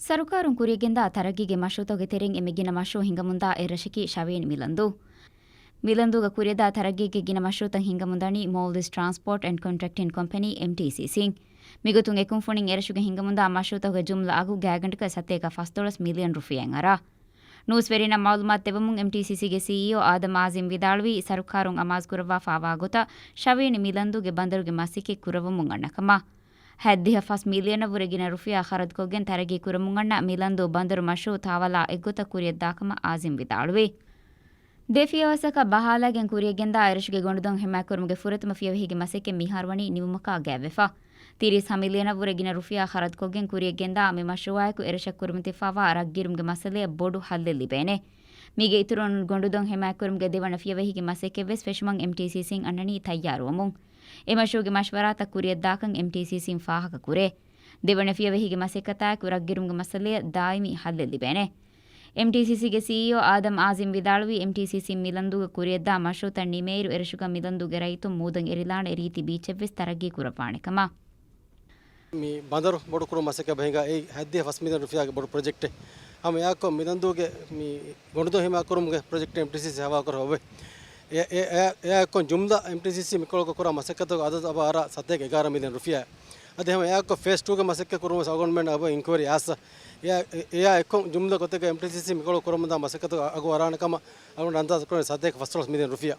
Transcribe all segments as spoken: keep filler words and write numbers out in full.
ސަރުކާރުން ކުރިއަށްގެންދާ ތަރައްގީގެ މަޝްރޫއުތަކުގެ ތެރެއިން އެންމެ ގިނަ މަޝްރޫއު ހިނގަމުންދާ އެއްރަށަކީ ޝަވީން މިލަންދޫ. މިލަންދޫގަ ކުރިއަށްދާ ތަރައްގީގެ ގިނަ މަޝްރޫއުތައް ހިނގަމުންދަނީ މޯލްޑިވްސް ޓްރާންސްޕޯޓް އެންޑް ކޮންޓްރެކްޓިން ކޮމްޕެނީ، އެމްޓީސީސީން. މިގޮތުން އެ ކުންފުނިން އެރަށުގަ ހިނގަމުންދާ މަޝްރޫއުތަކުގެ ޖުމްލަ އަގު ގާތްގަނޑަކަށް ސަތޭކަ ފަސް ޑޮލަސް މިލިއަން ރުފިޔާއިން އަރާ. ނޫސްވެރިންނަށް މައުލޫމާތު ދެވުމުން، އެމްޓީސީސީގެ ސީއީއޯ އާދަމް އާޒިމް ވިދާޅުވީ، ސަރުކާރުން އަމާޒުކުރައްވާފާވާ ގޮތަށް ޝަވީން މިލަންދޫގެ ބަނދަރުގެ މަސައްކަތް ކުރައްވަމުން އަންނަ ކަމަށް. ހަތްދިހަ ފަސް މިލިއަނަށްވުރެ ގިނަ ރުފިޔާ ޚަރަދުކޮށްގެން ތަރައްގީ ކުރަމުން އަންނަ މިލަންދޫ ބަނދަރު މަޝްރޫއު ތާވަލާ އެއްގޮތަށް ކުރިއަށްދާކަމަށް އާޒިމް ވިދާޅުވި. ދެ ފިޔަވަސަކަށް ބަހާލައިގެން ކުރިއަށްގެންދާ އެރަށުގެ ގޮނޑުދޮށް ހިމާޔަތްކުރުމުގެ ފުރަތަމަ ފިޔަވަހީގެ މަސައްކަތް މިހާރު ވަނީ ނިމުމަކާ ގާތްވެފަ. ތިރީސް މިލިއަނަށްވުރެ ގިނަ ރުފިޔާ ޚަރަދުކޮށްގެން ކުރިއަށްގެންދާ މި މަޝްރޫއާއެކު އެރަށަށް ކުރިމަތިވެފަވާ ރަށްގިރުމުގެ މައްސަލަޔަށް ބޮޑު ހައްލެއް ލިބޭނެ. މީގެ އިތުރުން ގޮނޑުދޮށް ހިމާޔަތްކުރުމުގެ ދެވަނަ ފިޔަވަހީގެ މަސައްކަތްވެސް ފެށުމަށް އެމްޓީސީސީން އަންނަނީ ތައްޔާރުވަމުން. އެ މަޝްރޫއުގެ މަޝްވަރާތައް ކުރިއަށްދާކަން އެމްޓީސީސީން ފާހަގަކުރޭ. ދެވަނަ ފިޔަވަހީގެ މަސައްކަތާއެކު ރަށްގިރުމުގެ މައްސަލަޔަށް ދާއިމީ ހައްލެއް ލިބޭނެ. އެމްޓީސީސީގެ ސީއީއޯ އާދަމް އާޒިމް ވިދާޅުވީ، އެމްޓީސީސީން މިލަންދޫގަ ކުރިއަށްދާ މަޝްރޫއުތައް ނިމޭއިރު އެރަށުގަ މިލަންދޫގެ ރައްޔިތުން މޫދަށް އެރިލާނެ ރީތި ބީޗެއްވެސް ތަރައްގީ ކުރައްވާނެ ކަމަށް. މި ބަނދަރު ބޮޑުކުރުމަށް މަސައްކަތް ބަހިގާ އެއީ ހަތްދިހަ ފަސް މިލިއަން ރުފިޔާގެ ބޮޑު ޕްރޮޖެކްޓެއް. ހަމަ އެއާއެއްކޮށް މިލަންދޫގެ މި ގޮނޑުދޮށް ހިމާޔަތްކުރުމުގެ ޕްރޮޖެކްޓެއް އެމްޓީސީސީ ހަވާލުކުރައްވައި. އެ، އެ، އެ، އެއާއެއްކޮށް ޖުމްލަ އެމްޓީސީސީ މިކޮޅަކަށް ކުރާ މަސައްކަތުގެ އަދަދު އަބަ އަރާ ސަތޭކަ އެގާރަ މިލިއަން ރުފިޔާ. އަދި ހަމަ އެއާއެއްކޮށް ފޭސް ޓޫގެ މަސައްކަތް ކުރުމަށް އަޅުގަނޑުމެން އަބަ އިންކުއަރީ އާސަ. އެއާ، އެ، އެއާއެއްކޮށް ޖުމްލަ ގޮތެއްގަ އެމްޓީސީސީ މިކޮޅަށް ކުރަމުންދާ މަސައްކަތުގެ އަގު އަރާނެ ކަމަށް އަޅުގަނޑު އަންދާޒު ކުރަނީ ސަތޭކަ ފަސް ޑޮލަސް މިލިއަން ރުފިޔާ.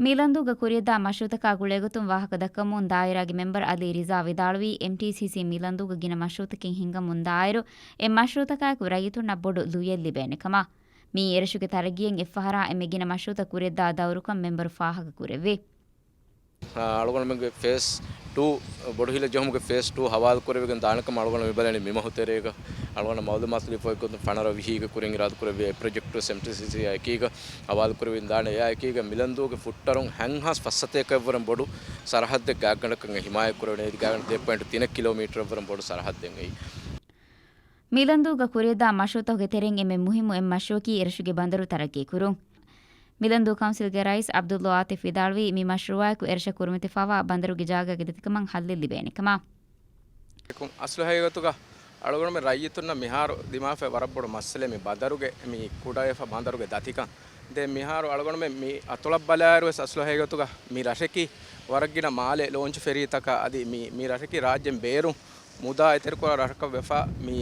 މިލަންދޫގަ ކުރިއަށްދާ މަޝްރޫއުތަކާ ގުޅޭގޮތުން ވާހަކަ ދައްކަމުން ދާއިރާގެ މެމްބަރު އަލީ ރިޒާ ވިދާޅުވީ، އެމްޓީސީސީ މިލަންދޫގަ ގިނަ މަޝްރޫއުތަކެއް ހިނގަމުންދާއިރު، އެ މަޝްރޫއުތަކާއެކު ރައްޔިތުންނަށް ބޮޑު ލުޔެއް ލިބޭނެ ކަމަށް. މިއީ އެރަށުގެ ތަރައްގީއަށް އެއްފަހަރާ އެންމެ ގިނަ މަޝްރޫއުތައް ކުރިއަށްދާ ދައުރުކަން މެމްބަރު ފާހަގަކުރެއްވި. އަޅުގަނޑުމެންގެ ފޭސް ޓޫ ބޮޑުހިލަ ޖެހުމުގެ ފޭސް ޓޫ ހަވާލުކުރެވިގެން ދާނެ ކަމަށް އަޅުގަނޑު މިބަލަނީ މިމަހު ތެރޭގަ. އަޅުގަނޑަށް މައުލޫމާތު ލިބިފައި ގޮތުން ފަނަރަ ވިހީގަ ކުރިން އިރާދަކުރެއްވި އެ ޕްރޮޖެކްޓް ވެސް އެމްޓީސީސީއާ އެކީގަ ހަވާލުކުރެވިގެން ދާނެ. އެއާ އެކީގަ މިލަންދޫގެ ފުޓް އަރުން ހަތްހާސް ފަސްސަތޭކައަށްވުރެން ބޮޑު ސަރަހައްދެއް ގާތްގަނޑަކަށް ހިމާޔަތްކުރެވޭނެ. އެއީ ގާތްގަނޑަކަށް ދެ ޕޮއިންޓު ތިނެއް ކިލޯމީޓަރަށްވުރެން ބޮޑު ސަރަހައްދެއް އެއީ. މިލަންދޫގަ ކުރިއަށްދާ މަޝްރޫއުތަކުގެ ތެރެއިން އެންމެ މުހިއްމު އެއް މަޝްރޫއަކީ އެރަށުގެ ބަނދަރު ތަރައްގީ ކުރުން. މިލަންދޫ ކައުންސިލްގެ ރައީސް ޢަބްދުﷲ ޢާތިފް ވިދާޅުވީ، މި މަޝްރޫއާއެކު އެރަށަށް ކުރިމަތިވެފަވާ ބަނދަރުގެ ޖާގައިގެ ދަތިކަމަށް ހައްލެއް ލިބޭނެ ކަމަށް. އަސްލު ހަގީގަތުގަ އަޅުގަނޑުމެން ރައްޔިތުންނަށް މިހާރު ދިމާވެފަ ވަރަށް ބޮޑު މައްސަލައެއް މި ބަނދަރުގެ، މި ކުޑަވެފަ ބަނދަރުގެ ދަތިކަން. ދެން މިހާރު އަޅުގަނޑުމެން މި އަތޮޅަށް ބަލާއިރު ވެސް އަސްލު ހަގީގަތުގަ މި ރަށަކީ ވަރަށް ގިނަ މާލެ ލޯންޗު ފެރީތަކާ އަދި މި، މި ރަށަކީ ރާއްޖޭން ބޭރުން މުދާ އެތެރެކުރާ ރަށަކަށް ވެފަ، މި،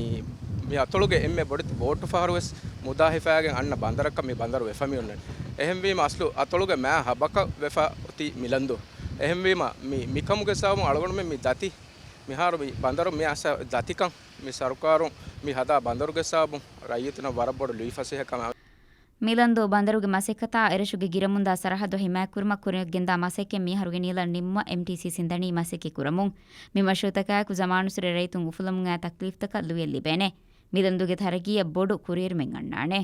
މި އަތޮޅުގެ އެންމެ ބޮޑެތި ބޯޓު ފަހަރު ވެސް މުދާ ހިފާގެން އަންނަ ބަނދަރަކަށް މި ބަނދަރު ވެފަ މި އޮންނަނީ. އެހެންވީމަ އަސްލު އަތޮޅުގެ މާ ހަބަކަށް ވެފަ އޮތީ މިލަންދޫ. އެހެންވީމަ މި، މިކަމުގެ ސަބަބުން އަޅުގަނޑުމެން މި ދަތި، މިހާރު މި ބަނދަރު މި އަސަ ދަތިކަން މި ސަރުކާރުން މި ހަދާ ބަނދަރުގެ ސަބަބުން ރައްޔިތުންނަށް ވަރަށް ބޮޑު ލުއިފަސޭހަކަމެއް. މިލަންދޫ ބަނދަރުގެ މަސައްކަތާ އެރަށުގެ ގިރަމުންދާ ސަރަހައްދު ހިމާޔަތްކުރުމަށް ކުރިއަށްގެންދާ މަސައްކަތް މިއަހަރުގެ ނިޔަލަށް ނިމުމަށް އެމްޓީސީސީން ދަނީ މަސައްކަތް ކުރަމުން. މި މަޝްރޫއުތަކާއެކު ޒަމާނުއްސުރެ ރައްޔިތުން އުފުލަމުން އައި ތަކްލީފްތަކަށް ލުޔެއް ލިބޭނެ. މިލަންދޫގެ ތަރައްގީއަށް ބޮޑު ކުރިއެރުމެއް އަންނާނެ.